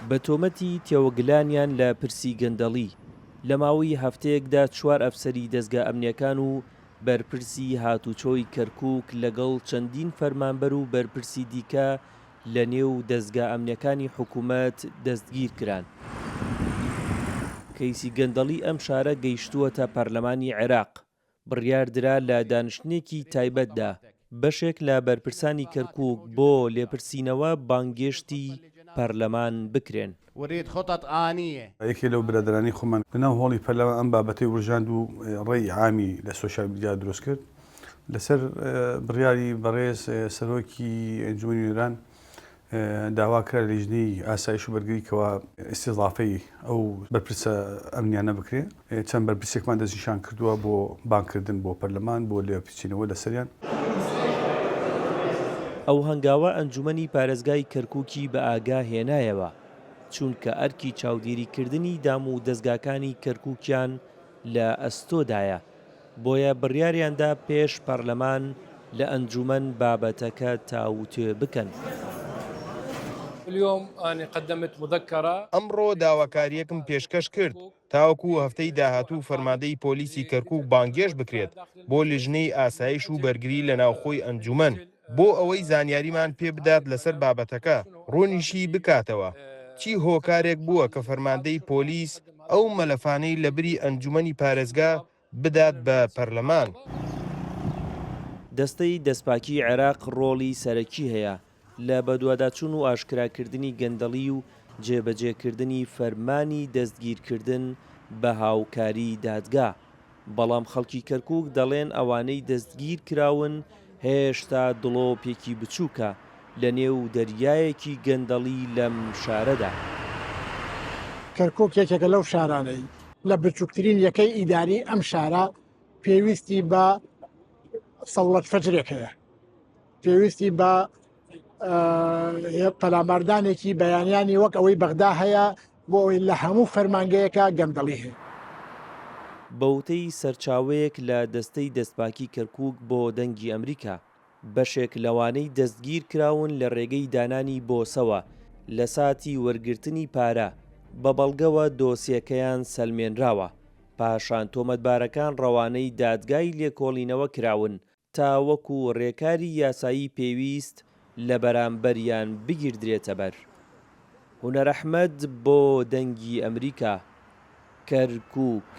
بە تۆمەتی تێوەگلانیان لە پرسی گەندەڵی، لە ماوەی هەفتەیەکدا چوار ئەفسەری دەزگا ئەمنییەکان و بەرپرسی هاتوچۆی کەرکوک لەگەڵ چەندین فەرمانبەر و بەرپرسی دیکە لە نێو دەزگا ئەمنییەکانی حکومەت دەستگیرکران. کەیسی گەندەڵی ئەم شارە گەیشتووەتە پەرلەمانی عێراق، بڕیاردرا لە دانیشتنێکی تایبەتدا بەشێک لە بەرپرسانی کەرکوک بۆ لێپرسینەوە بانگێشتی پەرلەمان بکرێن. یەکێ لەو برادەرانەی خۆمان لەناو هۆڵی پەرلەمان ئەم بابەتەی وروژاند و ڕەئی عامی لە سۆشیال میدیا دروست کرد لەسەر بڕیاری بەڕێز سەرۆکی ئەنجومەنی نوێنەران داوا کرا لە لیژنەی ئاسایش و بەرگری کەوا ئیستیزافەی ئەو بەرپرسە ئەمنیانە بکرێ. چەند بەرپرسێکمان دەستنیشان کردووە بۆ بانگکردن بۆ پەرلەمان بۆ لێپرسینەوە لەسەریان. ئەو هەنگاوە ئەنجومەنی پارێزگای کەرکوکی بە ئاگا هێنایەوە، چونکە ئەرکی چاودێریکردنی دام و دەزگاکانی کەرکوکیان لە ئەستۆدایە، بۆیە بڕیاریاندا پێش پەرلەمان لە ئەنجومەن بابەتەکە تاوتوێ بکەن. ئەمڕۆ داواکارییەکم پێشکەش کرد تاوەکو هەفتەی داهاتوو فەرماندەی پۆلیسی کەرکوک بانگێشت بکرێت بۆ لیژنەی ئاسایش و بەرگری لە ناوخۆی ئەنجومەن بۆ ئەوەی زانیاریمان پێ بدات لەسەر بابەتەکە، ڕوونیشی بکاتەوە چی هۆکارێک بووە کە فەرماندەی پۆلیس ئەو مەلەفانەی لەبری ئەنجومەنی پارێزگا بدات بە پەرلەمان. دەستەی دەستپاکیی عێراق ڕۆڵی سەرەکی هەیە لە بەدواداچوون و ئاشکراکردنی گەندەڵی و جێبەجێکردنی فەرمانی دەستگیرکردن بە هاوکاری دادگا، بەڵام خەڵکی کەرکوک دەڵێن ئەوانەی دەستگیرکراون هێشتا دڵۆپێکی بچووکە لەنێو دەریایەکی گەندەڵی لەم شارەدا. کەرکوک یەکێکە لەو شارانەی لە بچووکترین یەکەی ئیداری ئەم شارە پێویستی بە سەوڵەت فەجرێک هەیە، پێویستی بە پەلاماردانێکی بەیانیانی وەک ئەوەی بەغدا هەیە بۆ ئەوەی لە هەموو فەرمانگەیەکە گەندەڵی هەیە. بە وتەی سەرچاوەیەک لە دەستەی دەستپاکی کەرکوک بۆ دەنگی ئەمریکا، بەشێک لەوانەی دەستگیرکراون لە رێگەی دانانی بۆسەوە لە ساتی وەرگرتنی پارە بە بەڵگەوە دۆسیەکەیان سەلمێنراوە، پاشان تۆمەتبارەکان رەوانەی دادگای لێکۆڵینەوە کراون تاوەکو رێکاری یاسایی پێویست لەبەرامبەریان بگیردرێتەبەر. هونەر ئەحمەد بۆ دەنگی ئەمریکا، کەرکوک.